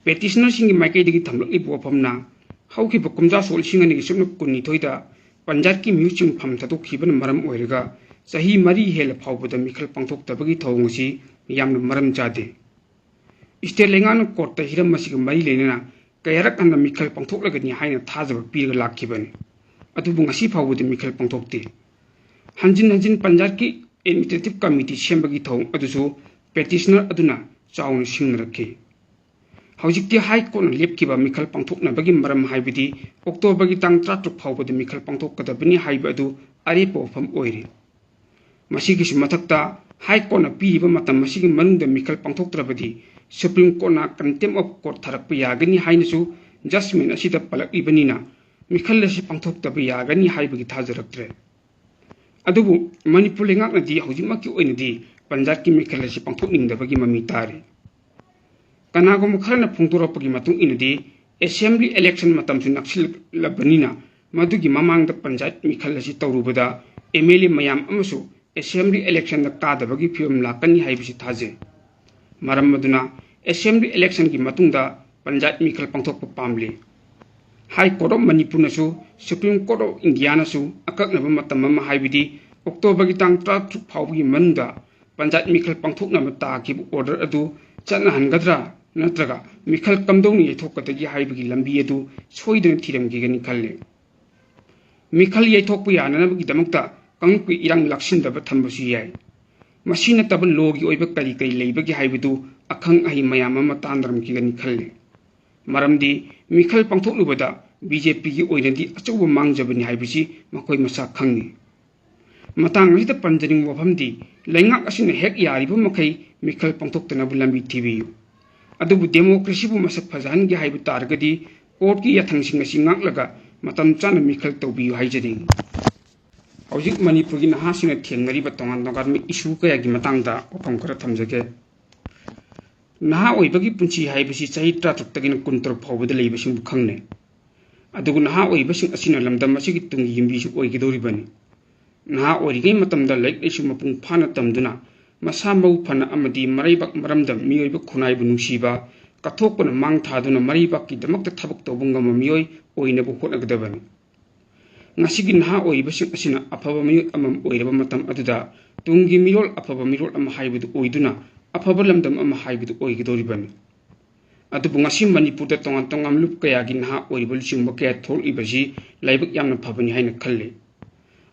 ꯄꯦꯇꯤꯁꯅꯔꯁꯤꯡꯒꯤ ꯃꯥꯏꯀꯩꯗꯒꯤ ꯊꯝꯂꯛꯂꯤꯕ ꯋꯥꯐꯝꯅ, ꯍꯧꯈꯤꯕ ꯀꯨꯝꯖꯥ ꯁꯣꯛ ꯂꯤꯁꯤꯡ ꯑꯅꯤꯒꯤ ꯁꯨꯞꯅ ꯀꯨꯟꯅꯤꯊꯣꯏꯗ ꯄꯟꯖꯥꯕꯀꯤ ꯃꯤꯍꯨꯠꯁꯤꯡ ꯐꯝ ꯊꯥꯗꯣꯛꯈꯤꯕꯅ ꯃꯔꯝ ꯑꯣꯏꯔꯒ ꯆꯍꯤ ꯃꯔꯤ ꯍꯦꯜꯂ ꯐꯥꯎꯕꯗ ꯃꯤꯈꯜ ꯄꯥꯡꯊꯣꯛꯇꯕꯒꯤ ꯊꯧꯑꯣꯡ ꯑꯁꯤ ꯌꯥꯝꯅ ꯃꯔꯝ ꯆꯥꯗꯦ꯫ ꯁ꯭ꯇꯦꯠ ꯂꯩꯉꯥꯛꯅ ꯀꯣꯔꯠꯇ ꯍꯤꯔꯝ ꯑꯁꯤꯒ ꯃꯔꯤ ꯂꯩꯅꯅ ꯀꯌꯥꯔꯛ ꯍꯟꯅ ꯃꯤꯈꯜ ꯄꯥꯡꯊꯣꯛꯂꯒꯅꯤ ꯍꯥꯏꯅ ꯊꯥꯖꯕ ꯄꯤꯔꯒ ꯂꯥꯛꯈꯤꯕꯅꯤ꯫ ꯑꯗꯨꯕꯨ ꯉꯁꯤ ꯐꯥꯎꯕꯗ ꯃꯤꯈꯜ ꯄꯥꯡꯊꯣꯛꯇꯦ꯫ ꯍꯟꯖꯤꯟ ꯍꯟꯖꯤꯟ ꯄꯟꯖꯥꯕꯀꯤ ꯑꯦꯗꯃꯤꯅꯤꯁꯇ꯭ꯔꯦꯇꯤꯚ ꯀꯃꯤꯇꯤ ꯁꯦꯝꯕꯒꯤ ꯊꯧꯑꯣꯡ ꯑꯗꯨꯁꯨ ꯄꯦꯇꯤꯁꯅꯔ ꯑꯗꯨꯅ ꯆꯥꯎꯅ ꯁꯤꯡꯅꯔꯛꯈꯤ꯫ ꯍꯧꯖꯤꯛꯇꯤ ꯍꯥꯏ ꯀꯣꯔꯠꯅ ꯂꯦꯞꯈꯤꯕ ꯃꯤꯈꯜ ꯄꯥꯡꯊꯣꯛꯅꯕꯒꯤ ꯃꯔꯝ ꯍꯥꯏꯕꯗꯤ ꯑꯣꯛꯇꯣꯕꯔꯒꯤ ꯇꯥꯡ ꯇꯔꯥꯇꯔꯨꯛ ꯐꯥꯎꯕꯗ ꯃꯤꯈꯜ ꯄꯥꯡꯊꯣꯛꯀꯗꯕꯅꯤ ꯍꯥꯏꯕ ꯑꯗꯨ ꯑꯔꯦꯞꯄ ꯋꯥꯐꯝ ꯑꯣꯏꯔꯤ꯫ ꯃꯁꯤꯒꯤꯁꯨ ꯃꯊꯛꯇ, ꯍꯥꯏ ꯀꯣꯔꯠꯅ ꯄꯤꯔꯤꯕ ꯃꯇꯝ ꯑꯁꯤꯒꯤ ꯃꯅꯨꯡꯗ ꯃꯤꯈꯜ ꯄꯥꯡꯊꯣꯛꯇ꯭ꯔꯕꯗꯤ ꯁꯨꯄ꯭ꯔꯤꯝ ꯀꯣꯔꯠꯅ ꯀꯟꯇꯦꯝ ꯑꯣꯐ ꯀꯣꯔꯠ ꯊꯥꯔꯛꯄ ꯌꯥꯒꯅꯤ ꯍꯥꯏꯅꯁꯨ ꯖꯁꯃꯦꯟ ꯑꯁꯤꯗ ꯄꯜꯂꯛꯂꯤꯕꯅꯤꯅ, ꯃꯤꯈꯜ ꯑꯁꯤ ꯄꯥꯡꯊꯣꯛꯇꯕ ꯌꯥꯒꯅꯤ ꯍꯥꯏꯕꯒꯤ ꯊꯥꯖꯔꯛꯇ꯭ꯔꯦ꯫ ꯑꯗꯨꯕꯨ ꯃꯅꯤꯄꯨꯔ ꯂꯩꯉꯥꯛꯅꯗꯤ ꯍꯧꯖꯤꯛꯃꯛꯀꯤ ꯑꯣꯏꯅꯗꯤ ꯄꯟꯖꯥꯕꯀꯤ ꯃꯤꯈꯜ ꯑꯁꯤ ꯄꯥꯡꯊꯣꯛꯅꯤꯡꯗꯕꯒꯤ ꯃꯃꯤ ꯇꯥꯔꯤ꯫ ꯀꯅꯥꯒꯨꯝꯕ ꯈꯔꯅ ꯐꯣꯡꯗꯣꯔꯛꯄꯒꯤ ꯃꯇꯨꯡ ꯏꯟꯅꯗꯤ, ꯑꯦꯁꯦꯝꯕ꯭ꯂꯤ ꯏꯂꯦꯛꯁꯟ ꯃꯇꯝꯁꯨ ꯅꯛꯁꯤꯜꯂꯛꯂꯕꯅꯤꯅ ꯃꯗꯨꯒꯤ ꯃꯃꯥꯡꯗ ꯄꯟꯖꯥꯌꯠ ꯃꯤꯈꯜ ꯑꯁꯤ ꯇꯧꯔꯨꯕꯗ ꯑꯦꯝ ꯑꯦꯜ ꯑꯦ ꯃꯌꯥꯝ ꯑꯃꯁꯨ ꯑꯦꯁꯦꯝꯕ꯭ꯂꯤ ꯏꯂꯦꯛꯁꯟꯗ ꯀꯥꯗꯕꯒꯤ ꯐꯤꯕꯝ ꯂꯥꯛꯀꯅꯤ ꯍꯥꯏꯕꯁꯤ ꯊꯥꯖꯩ꯫ ꯃꯔꯝ ꯑꯗꯨꯅ ꯑꯦꯁꯦꯝꯕ꯭ꯂꯤ ꯏꯂꯦꯛꯁꯟꯒꯤ ꯃꯇꯨꯡꯗ ꯄꯟꯖꯥꯌꯠ ꯃꯤꯈꯜ ꯄꯥꯡꯊꯣꯛꯄ ꯄꯥꯝꯂꯤ꯫ ꯍꯥꯏ ꯀꯣꯔꯠ ꯑꯣꯐ ꯃꯅꯤꯄꯨꯔꯅꯁꯨ ꯁꯨꯄ꯭ꯔꯤꯝ ꯀꯣꯔꯠ ꯑꯣꯐ ꯏꯟꯗꯤꯌꯥꯅꯁꯨ ꯑꯀꯛꯅꯕ ꯃꯇꯝ ꯑꯃ, ꯍꯥꯏꯕꯗꯤ ꯑꯣꯛꯇꯣꯕꯔꯒꯤ ꯇꯥꯡ ꯇꯔꯥꯇꯔꯨꯛ ꯐꯥꯎꯕꯒꯤ ꯃꯅꯨꯡꯗ ꯄꯟꯖꯥꯌꯠ ꯃꯤꯈꯜ ꯄꯥꯡꯊꯣꯛꯅꯕ ꯇꯥꯈꯤꯕ ꯑꯣꯔꯗꯔ ꯑꯗꯨ ꯆꯠꯅꯍꯟꯒꯗ꯭ꯔꯥ ꯅꯠꯇ꯭ꯔꯒ ꯃꯤꯈꯜ ꯀꯝꯗꯧꯅ ꯌꯩꯊꯣꯛꯀꯗꯒꯦ ꯍꯥꯏꯕꯒꯤ ꯂꯝꯕꯤ ꯑꯗꯨ ꯁꯣꯏꯗꯅ ꯊꯤꯔꯝꯈꯤꯒꯅꯤ ꯈꯜꯂꯤ꯫ ꯃꯤꯈꯜ ꯌꯩꯊꯣꯛꯄ ꯌꯥꯅꯅꯕꯒꯤꯗꯃꯛꯇ ꯀꯥꯡꯂꯨꯞꯀꯤ ꯏꯔꯥꯡ ꯂꯥꯛꯁꯤꯟꯗꯕ ꯊꯝꯕꯁꯨ ꯌꯥꯏ꯫ ꯃꯁꯤ ꯅꯠꯇꯕ ꯂꯣꯒꯤ ꯑꯣꯏꯕ ꯀꯔꯤ ꯀꯔꯤ ꯂꯩꯕꯒꯦ ꯍꯥꯏꯕꯗꯨ ꯑꯈꯪ ꯑꯍꯩ ꯃꯌꯥꯝ ꯑꯃ ꯇꯥꯟꯅꯔꯝꯈꯤꯒꯅꯤ ꯈꯜꯂꯤ꯫ ꯃꯔꯝꯗꯤ ꯃꯤꯈꯜ ꯄꯥꯡꯊꯣꯛꯂꯨꯕꯗ ꯕꯤ ꯖꯦ ꯄꯤꯒꯤ ꯑꯣꯏꯅꯗꯤ ꯑꯆꯧꯕ ꯃꯥꯡꯖꯕꯅꯤ ꯍꯥꯏꯕꯁꯤ ꯃꯈꯣꯏ ꯃꯁꯥ ꯈꯪꯏ꯫ ꯃꯇꯥꯡ ꯑꯁꯤꯗ ꯄꯟꯖꯅꯤꯡꯕ ꯋꯥꯐꯝꯗꯤ, ꯂꯩꯉꯥꯛ ꯑꯁꯤꯅ ꯍꯦꯛ ꯌꯥꯔꯤꯕ ꯃꯈꯩ ꯃꯤꯈꯜ ꯄꯥꯡꯊꯣꯛꯇꯅꯕ ꯂꯝꯕꯤ ꯊꯤꯕꯤꯌꯨ꯫ ꯑꯗꯨꯕꯨ ꯗꯦꯃꯣꯀ꯭ꯔꯦꯁꯤꯕꯨ ꯃꯁꯛ ꯐꯖꯍꯟꯒꯦ ꯍꯥꯏꯕ ꯇꯥꯔꯒꯗꯤ ꯀꯣꯔꯠꯀꯤ ꯌꯥꯊꯪꯁꯤꯡ ꯑꯁꯤ ꯉꯥꯛꯂꯒ ꯃꯇꯝ ꯆꯥꯅ ꯃꯤꯈꯜ ꯇꯧꯕꯤꯌꯨ ꯍꯥꯏꯖꯅꯤꯡꯏ꯫ ꯍꯧꯖꯤꯛ ꯃꯅꯤꯄꯨꯔꯒꯤ ꯅꯍꯥꯁꯤꯡꯅ ꯊꯦꯡꯅꯔꯤꯕ ꯇꯣꯉꯥꯟ ꯇꯣꯉꯥꯟꯕ ꯏꯁꯨ ꯀꯌꯥꯒꯤ ꯃꯇꯥꯡꯗ ꯋꯥꯐꯝ ꯈꯔ ꯊꯝꯖꯒꯦ꯫ ꯅꯍꯥ ꯑꯣꯏꯕꯒꯤ ꯄꯨꯟꯁꯤ ꯍꯥꯏꯕꯁꯤ ꯆꯍꯤ ꯇꯔꯥꯇꯔꯨꯛꯇꯒꯤꯅ ꯀꯨꯟꯇꯔꯨꯛ ꯐꯥꯎꯕꯗ ꯂꯩꯕꯁꯤꯡꯕꯨ ꯈꯪꯅꯩ꯫ ꯑꯗꯨꯕꯨ ꯅꯍꯥ ꯑꯣꯏꯔꯤꯕꯁꯤꯡ ꯑꯁꯤꯅ ꯂꯝꯗꯝ ꯑꯁꯤꯒꯤ ꯇꯨꯡꯒꯤ ꯌꯨꯝꯕꯤꯁꯨ ꯑꯣꯏꯒꯗꯧꯔꯤꯕꯅꯤ꯫ ꯅꯍꯥ ꯑꯣꯏꯔꯤꯉꯩ ꯃꯇꯝꯗ ꯂꯥꯏꯔꯤꯛ ꯂꯥꯏꯁꯨ ꯃꯄꯨꯡ ꯐꯥꯅ ꯇꯝꯗꯨꯅ ꯃꯁꯥ ꯃꯎ ꯐꯅ ꯑꯃꯗꯤ ꯃꯔꯩꯕꯥꯛ ꯃꯔꯝꯗꯝ ꯃꯤꯑꯣꯏꯕ ꯈꯨꯟꯅꯥꯏꯕꯨ ꯅꯨꯡꯁꯤꯕ, ꯀꯠꯊꯣꯛꯄꯅ ꯃꯥꯡ ꯊꯥꯗꯨꯅ ꯃꯔꯩꯕꯥꯛꯀꯤꯗꯃꯛꯇ ꯊꯕꯛ ꯇꯧꯕ ꯉꯝꯕ ꯃꯤꯑꯣꯏ ꯑꯣꯏꯅꯕ ꯍꯣꯠꯅꯒꯗꯕꯅꯤ꯫ ꯉꯁꯤꯒꯤ ꯅꯍꯥ ꯑꯣꯏꯔꯤꯕꯁꯤꯡ ꯑꯁꯤꯅ ꯑꯐꯕ ꯃꯤꯑꯣꯏ ꯑꯃ ꯑꯣꯏꯔꯕ ꯃꯇꯝ ꯑꯗꯨꯗ ꯇꯨꯡꯒꯤ ꯃꯤꯔꯣꯜ ꯑꯐꯕ ꯃꯤꯔꯣꯜ ꯑꯃ ꯍꯥꯏꯕꯗꯨ ꯑꯣꯏꯗꯨꯅ ꯑꯐꯕ ꯂꯝꯗꯝ ꯑꯃ ꯍꯥꯏꯕꯗꯨ ꯑꯣꯏꯒꯗꯧꯔꯤꯕꯅꯤ꯫ ꯑꯗꯨꯕꯨ ꯉꯁꯤ ꯃꯅꯤꯄꯨꯔꯗ ꯇꯣꯉꯥꯟ ꯇꯣꯉꯥꯟꯕ ꯂꯨꯞ ꯀꯌꯥꯒꯤ ꯅꯍꯥ ꯑꯣꯏꯔꯤꯕ ꯂꯨꯆꯤꯡꯕ ꯀꯌꯥ ꯊꯣꯛꯂꯛꯂꯤꯕꯁꯤ ꯂꯥꯏꯕꯛ ꯌꯥꯝꯅ ꯐꯕꯅꯤ ꯍꯥꯏꯅ ꯈꯜꯂꯤ꯫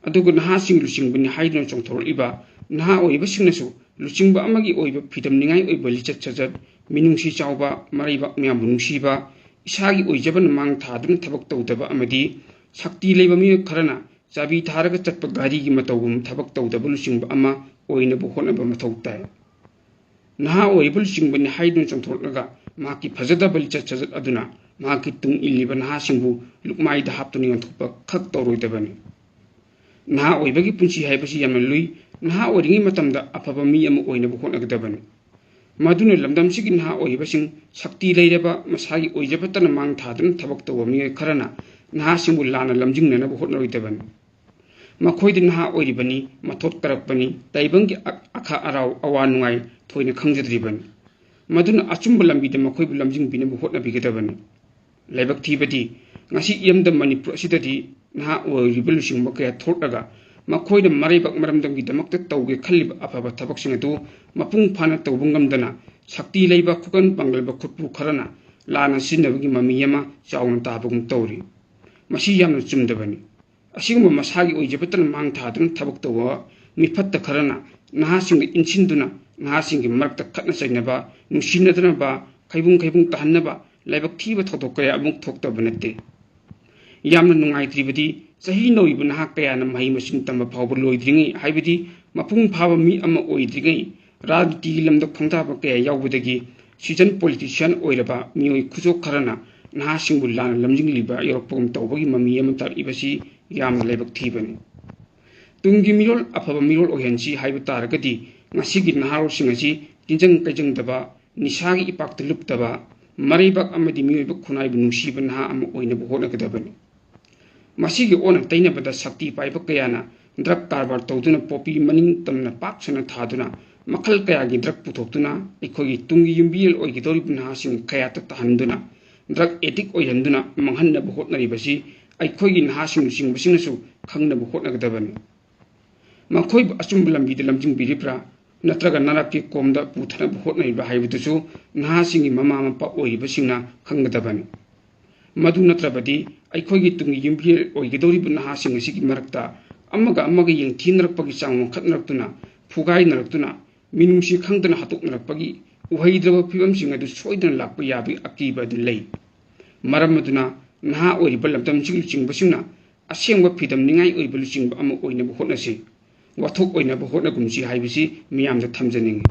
ꯑꯗꯨꯒ ꯅꯍꯥꯁꯤꯡ ꯂꯨꯆꯤꯡꯕꯅꯤ ꯍꯥꯏꯗꯨꯅ ꯆꯣꯡꯊꯣꯔꯛꯂꯤꯕ ꯅꯍꯥ ꯑꯣꯏꯔꯤꯕꯁꯤꯡꯅꯁꯨ ꯂꯨꯆꯤꯡꯕ ꯑꯃꯒꯤ ꯑꯣꯏꯕ ꯐꯤꯗꯝꯅꯤꯡꯉꯥꯏ ꯑꯣꯏꯕ ꯂꯤꯆꯠ ꯁꯥꯖꯠ, ꯃꯤꯅꯨꯡꯁꯤ ꯆꯥꯎꯕ, ꯃꯔꯩꯕꯥꯛ ꯃꯌꯥꯝꯕꯨ ꯅꯨꯡꯁꯤꯕ, ꯏꯁꯥꯒꯤ ꯑꯣꯏꯖꯕꯅ ꯃꯥꯡ ꯊꯥꯗꯨꯅ ꯊꯕꯛ ꯇꯧꯗꯕ ꯑꯃꯗꯤ ꯁꯛꯇꯤ ꯂꯩꯕ ꯃꯤꯑꯣꯏ ꯈꯔꯅ ꯆꯥꯕꯤ ꯊꯥꯔꯒ ꯆꯠꯄ ꯒꯥꯔꯤꯒꯤ ꯃꯇꯧꯒꯨꯝ ꯊꯕꯛ ꯇꯧꯗꯕ ꯂꯨꯆꯤꯡꯕ ꯑꯃ ꯑꯣꯏꯅꯕ ꯍꯣꯠꯅꯕ ꯃꯊꯧ ꯇꯥꯏ꯫ ꯅꯍꯥ ꯑꯣꯏꯔꯤꯕ ꯂꯨꯆꯤꯡꯕꯅꯤ ꯍꯥꯏꯗꯨꯅ ꯆꯣꯡꯊꯣꯛꯂꯒ ꯃꯍꯥꯛꯀꯤ ꯐꯖꯗꯕ ꯂꯤꯆꯠ ꯁꯥꯖꯠ ꯑꯗꯨꯅ ꯃꯍꯥꯛꯀꯤ ꯇꯨꯡ ꯏꯜꯂꯤꯕ ꯅꯍꯥꯁꯤꯡꯕꯨ ꯂꯨꯞꯃꯥꯏꯗ ꯍꯥꯞꯇꯨꯅ ꯌꯣꯟꯊꯣꯛꯄ ꯈꯛ ꯇꯧꯔꯣꯏꯗꯕꯅꯤ꯫ ꯅꯍꯥ ꯑꯣꯏꯕꯒꯤ ꯄꯨꯟꯁꯤ ꯍꯥꯏꯕꯁꯤ ꯌꯥꯝꯅ ꯂꯨꯏ꯫ ꯅꯍꯥ ꯑꯣꯏꯔꯤꯉꯩ ꯃꯇꯝꯗ ꯑꯐꯕ ꯃꯤ ꯑꯃ ꯑꯣꯏꯅꯕ ꯍꯣꯠꯅꯒꯗꯕꯅꯤ꯫ ꯃꯗꯨꯅ ꯂꯝꯗꯝꯁꯤꯒꯤ ꯅꯍꯥ ꯑꯣꯏꯔꯤꯕꯁꯤꯡ ꯁꯛꯇꯤ ꯂꯩꯔꯕ, ꯃꯁꯥꯒꯤ ꯑꯣꯏꯖꯕꯇꯅ ꯃꯥꯡ ꯊꯥꯗꯨꯅ ꯊꯕꯛ ꯇꯧꯕ ꯃꯤꯑꯣꯏ ꯈꯔꯅ ꯅꯍꯥꯁꯤꯡꯕꯨ ꯂꯥꯟꯅ ꯂꯝꯖꯤꯡꯅꯅꯕ ꯍꯣꯠꯅꯔꯣꯏꯗꯕꯅꯤ꯫ ꯃꯈꯣꯏꯗꯤ ꯅꯍꯥ ꯑꯣꯏꯔꯤꯕꯅꯤ, ꯃꯊꯣꯠ ꯀꯔꯛꯄꯅꯤ, ꯇꯥꯏꯕꯪꯒꯤ ꯑ-, ꯑꯈꯥ ꯑꯔꯥꯎ ꯑꯋꯥ ꯅꯨꯡꯉꯥꯏ ꯊꯣꯏꯅ ꯈꯪꯖꯗ꯭ꯔꯤꯕꯅꯤ꯫ ꯃꯗꯨꯅ ꯑꯆꯨꯝꯕ ꯂꯝꯕꯤꯗ ꯃꯈꯣꯏꯕꯨ ꯂꯝꯖꯤꯡꯕꯤꯅꯕ ꯍꯣꯠꯅꯕꯤꯒꯗꯕꯅꯤ꯫ ꯂꯥꯏꯕꯛ ꯊꯤꯕꯗꯤ, ꯉꯁꯤ ꯏꯔꯝꯗꯝ ꯃꯅꯤꯄꯨꯔ ꯑꯁꯤꯗꯗꯤ ꯅꯍꯥ ꯑꯣꯏꯔꯤꯕ ꯂꯨꯆꯤꯡꯕ ꯀꯌꯥ ꯊꯣꯛꯂꯒ ꯃꯈꯣꯏꯅ ꯃꯔꯩꯕꯥꯛ ꯃꯔꯝꯗꯝꯒꯤꯗꯃꯛꯇ ꯇꯧꯒꯦ ꯈꯜꯂꯤꯕ ꯑꯐꯕ ꯊꯕꯛꯁꯤꯡ ꯑꯗꯨ ꯃꯄꯨꯡ ꯐꯥꯅ ꯇꯧꯕ ꯉꯝꯗꯅ ꯁꯛꯇꯤ ꯂꯩꯕ ꯈꯨꯀꯟ ꯄꯥꯡꯒꯜꯕ ꯈꯨꯠꯄꯨ ꯈꯔꯅ ꯂꯥꯟꯅ ꯁꯤꯖꯤꯟꯅꯕꯒꯤ ꯃꯃꯤ ꯑꯃ ꯆꯥꯎꯅ ꯇꯥꯕꯒꯨꯝ ꯇꯧꯔꯤ꯫ ꯃꯁꯤ ꯌꯥꯝꯅ ꯆꯨꯝꯗꯕꯅꯤ꯫ ꯑꯁꯤꯒꯨꯝꯕ ꯃꯁꯥꯒꯤ ꯑꯣꯏꯖꯕꯇꯅ ꯃꯥꯡ ꯊꯥꯗꯨꯅ ꯊꯕꯛ ꯇꯧꯕ ꯃꯤꯐꯠꯇ ꯈꯔꯅ ꯅꯍꯥꯁꯤꯡꯗ ꯏꯟꯁꯤꯟꯗꯨꯅ ꯅꯍꯥꯁꯤꯡꯒꯤ ꯃꯔꯛꯇ ꯈꯠꯅ ꯆꯩꯅꯕ, ꯅꯨꯡꯁꯤꯅꯗꯅꯕ, ꯈꯩꯕꯨꯡ ꯈꯩꯕꯨꯡ ꯇꯥꯍꯟꯅꯕ ꯂꯥꯏꯕꯛ ꯊꯤꯕ ꯊꯧꯗꯣꯛ ꯀꯌꯥ ꯑꯃꯨꯛ ꯊꯣꯛꯇꯕ ꯅꯠꯇꯦ꯫ ꯌꯥꯝꯅ ꯅꯨꯡꯉꯥꯏꯇ꯭ꯔꯤꯕꯗꯤ, ꯆꯍꯤ ꯅꯧꯔꯤꯕ ꯅꯍꯥ ꯀꯌꯥꯅ ꯃꯍꯩ ꯃꯁꯤꯡ ꯇꯝꯕ ꯐꯥꯎꯕ ꯂꯣꯏꯗ꯭ꯔꯤꯉꯩ, ꯍꯥꯏꯕꯗꯤ ꯃꯄꯨꯡ ꯐꯥꯕ ꯃꯤ ꯑꯃ ꯑꯣꯏꯗ꯭ꯔꯤꯉꯩ, ꯔꯥꯖꯅꯤꯇꯤꯒꯤ ꯂꯝꯗ ꯈꯣꯡꯗꯥꯕ ꯀꯌꯥ ꯌꯥꯎꯕꯗꯒꯤ seasoned politician ꯑꯣꯏꯔꯕ ꯃꯤꯑꯣꯏ ꯈꯨꯆꯣꯛ ꯈꯔꯅ ꯅꯍꯥꯁꯤꯡꯕꯨ ꯂꯥꯟꯅ ꯂꯝꯖꯤꯡꯂꯤꯕ ꯌꯧꯔꯛꯄꯒꯨꯝ ꯇꯧꯕꯒꯤ ꯃꯃꯤ ꯑꯃ ꯇꯥꯔꯛꯂꯤꯕꯁꯤ ꯌꯥꯝꯅ ꯂꯥꯏꯕꯛ ꯊꯤꯕꯅꯤ꯫ ꯇꯨꯡꯒꯤ ꯃꯤꯔꯣꯜ ꯑꯐꯕ ꯃꯤꯔꯣꯜ ꯑꯣꯏꯍꯟꯁꯤ ꯍꯥꯏꯕ ꯇꯥꯔꯒꯗꯤ, ꯉꯁꯤꯒꯤ ꯅꯍꯥꯔꯣꯜꯁꯤꯡ ꯑꯁꯤ ꯇꯤꯟꯖꯪ ꯀꯩꯖꯪꯗꯕ, ꯅꯤꯁꯥꯒꯤ ꯏꯄꯥꯛꯇ ꯂꯨꯞꯇꯕ, ꯃꯔꯩꯕꯥꯛ ꯑꯃꯗꯤ ꯃꯤꯑꯣꯏꯕ ꯈꯨꯟꯅꯥꯏꯕꯨ ꯅꯨꯡꯁꯤꯕ ꯅꯍꯥ ꯑꯃ ꯑꯣꯏꯅꯕ ꯍꯣꯠꯅꯒꯗꯕꯅꯤ꯫ ꯃꯁꯤꯒꯤ ꯑꯣꯟꯅ ꯇꯩꯅꯕꯗ ꯁꯛꯇꯤ ꯄꯥꯏꯕ ꯀꯌꯥꯅ ꯗ꯭ꯔꯒ ꯀꯔꯕꯥꯔ ꯇꯧꯗꯨꯅ ꯄꯣꯄꯤ ꯃꯅꯤꯡ ꯇꯝꯅ ꯄꯥꯛ ꯁꯟꯅ ꯊꯥꯗꯨꯅ ꯃꯈꯜ ꯀꯌꯥꯒꯤ ꯗ꯭ꯔꯒ ꯄꯨꯊꯣꯛꯇꯨꯅ ꯑꯩꯈꯣꯏꯒꯤ ꯇꯨꯡꯒꯤ ꯌꯨꯝꯕꯤꯔꯦꯜ ꯑꯣꯏꯒꯗꯧꯔꯤꯕ ꯅꯍꯥꯁꯤꯡ ꯀꯌꯥꯠꯇ ꯇꯥꯍꯟꯗꯨꯅ ꯗ꯭ꯔꯒ ꯑꯦꯗꯤꯛ ꯑꯣꯏꯍꯟꯗꯨꯅ ꯃꯥꯡꯍꯟꯅꯕ ꯍꯣꯠꯅꯔꯤꯕꯁꯤ ꯑꯩꯈꯣꯏꯒꯤ ꯅꯍꯥꯁꯤꯡ ꯂꯨꯆꯤꯡꯕꯁꯤꯡꯅꯁꯨ ꯈꯪꯅꯕ ꯍꯣꯠꯅꯒꯗꯕꯅꯤ꯫ ꯃꯈꯣꯏꯕꯨ ꯑꯆꯨꯝꯕ ꯂꯝꯕꯤꯗ ꯂꯝꯖꯤꯡꯕꯤꯔꯤꯕ꯭ꯔꯥ ꯅꯠꯇ꯭ꯔꯒ ꯅꯥꯔꯛꯀꯤ ꯀꯣꯝꯗ ꯄꯨꯊꯅꯕ ꯍꯣꯠꯅꯔꯤꯕ꯭ꯔꯥ ꯍꯥꯏꯕꯗꯨꯁꯨ ꯅꯍꯥꯁꯤꯡꯒꯤ ꯃꯃꯥ ꯃꯄꯥ ꯑꯣꯏꯔꯤꯕꯁꯤꯡꯅ ꯈꯪꯒꯗꯕꯅꯤ꯫ ꯃꯗꯨ ꯅꯠꯇ꯭ꯔꯕꯗꯤ ꯑꯩꯈꯣꯏꯒꯤ ꯇꯨꯡꯒꯤ ꯌꯨꯝꯕꯤꯔꯦꯜ ꯑꯣꯏꯒꯗꯧꯔꯤꯕ ꯅꯍꯥꯁꯤꯡ ꯑꯁꯤꯒꯤ ꯃꯔꯛꯇ ꯑꯃꯒ ꯑꯃꯒ ꯌꯦꯡꯊꯤꯅꯔꯛꯄꯒꯤ ꯆꯥꯡ ꯋꯥꯡꯈꯠꯅꯔꯛꯇꯨꯅ, ꯐꯨꯒꯥꯏꯅꯔꯛꯇꯨꯅ, ꯃꯤꯅꯨꯡꯁꯤ ꯈꯪꯗꯅ ꯍꯥꯠꯇꯣꯛꯅꯔꯛꯄꯒꯤ ꯎꯍꯩꯗ꯭ꯔꯕ ꯐꯤꯕꯝꯁꯤꯡ ꯑꯗꯨ ꯁꯣꯏꯗꯅ ꯂꯥꯛꯄ ꯌꯥꯕꯒꯤ ꯑꯀꯤꯕ ꯑꯗꯨ ꯂꯩ꯫ ꯃꯔꯝ ꯑꯗꯨꯅ ꯅꯍꯥ ꯑꯣꯏꯔꯤꯕ ꯂꯝꯗꯝꯁꯤꯒꯤ ꯂꯨꯆꯤꯡꯕꯁꯤꯡꯅ ꯑꯁꯦꯡꯕ ꯐꯤꯗꯝꯅꯤꯡꯉꯥꯏ ꯑꯣꯏꯕ ꯂꯨꯆꯤꯡꯕ ꯑꯃ ꯑꯣꯏꯅꯕ ꯍꯣꯠꯅꯁꯤ, ꯋꯥꯊꯣꯛ ꯑꯣꯏꯅꯕ ꯍꯣꯠꯅꯒꯨꯝꯁꯤ ꯍꯥꯏꯕꯁꯤ ꯃꯤꯌꯥꯝꯗ ꯊꯝꯖꯅꯤꯡꯏ꯫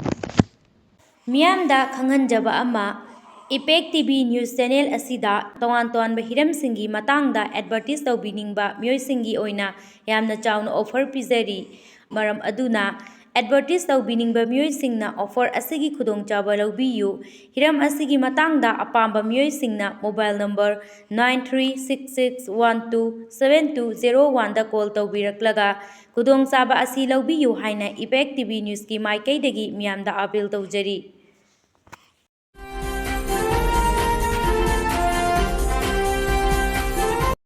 ꯃꯤꯌꯥꯝꯗ ꯈꯪꯍꯟꯖꯕ ꯑꯃ, ꯏꯄꯦꯛ ꯇꯤ ꯚꯤ ꯅ꯭ꯌꯨꯁ ꯆꯦꯅꯦꯜ ꯑꯁꯤꯗ ꯇꯣꯉꯥꯟ ꯇꯣꯉꯥꯟꯕ ꯍꯤꯔꯝꯁꯤꯡꯒꯤ ꯃꯇꯥꯡꯗ ꯑꯦꯗꯚꯔꯇꯤꯁ ꯇꯧꯕꯤꯅꯤꯡꯕ ꯃꯤꯑꯣꯏꯁꯤꯡꯒꯤ ꯑꯣꯏꯅ ꯌꯥꯝꯅ ꯆꯥꯎꯅ ꯑꯣꯐꯔ ꯄꯤꯖꯔꯤ꯫ ꯃꯔꯝ ꯑꯗꯨꯅ ꯑꯦꯗꯚꯔꯇꯤꯁ ꯇꯧꯕꯤꯅꯤꯡꯕ ꯃꯤꯑꯣꯏꯁꯤꯡꯅ ꯑꯣꯐꯔ ꯑꯁꯤꯒꯤ ꯈꯨꯗꯣꯡꯆꯥꯕ ꯂꯧꯕꯤꯌꯨ꯫ ꯍꯤꯔꯝ ꯑꯁꯤꯒꯤ ꯃꯇꯥꯡꯗ ꯑꯄꯥꯝꯕ ꯃꯤꯑꯣꯏꯁꯤꯡꯅ mobile number nine three six six one two seven two zero one ꯗ ꯀꯣꯜ ꯇꯧꯕꯤꯔꯛꯂꯒ ꯈꯨꯗꯣꯡꯆꯥꯕ ꯑꯁꯤ ꯂꯧꯕꯤꯌꯨ ꯍꯥꯏꯅ ꯏꯄꯦꯛ ꯇꯤ ꯚꯤ ꯅ꯭ꯌꯨꯁꯀꯤ ꯃꯥꯏꯀꯩꯗꯒꯤ ꯃꯤꯌꯥꯝꯗ ꯑꯥꯄꯤꯜ ꯇꯧꯖꯔꯤ꯫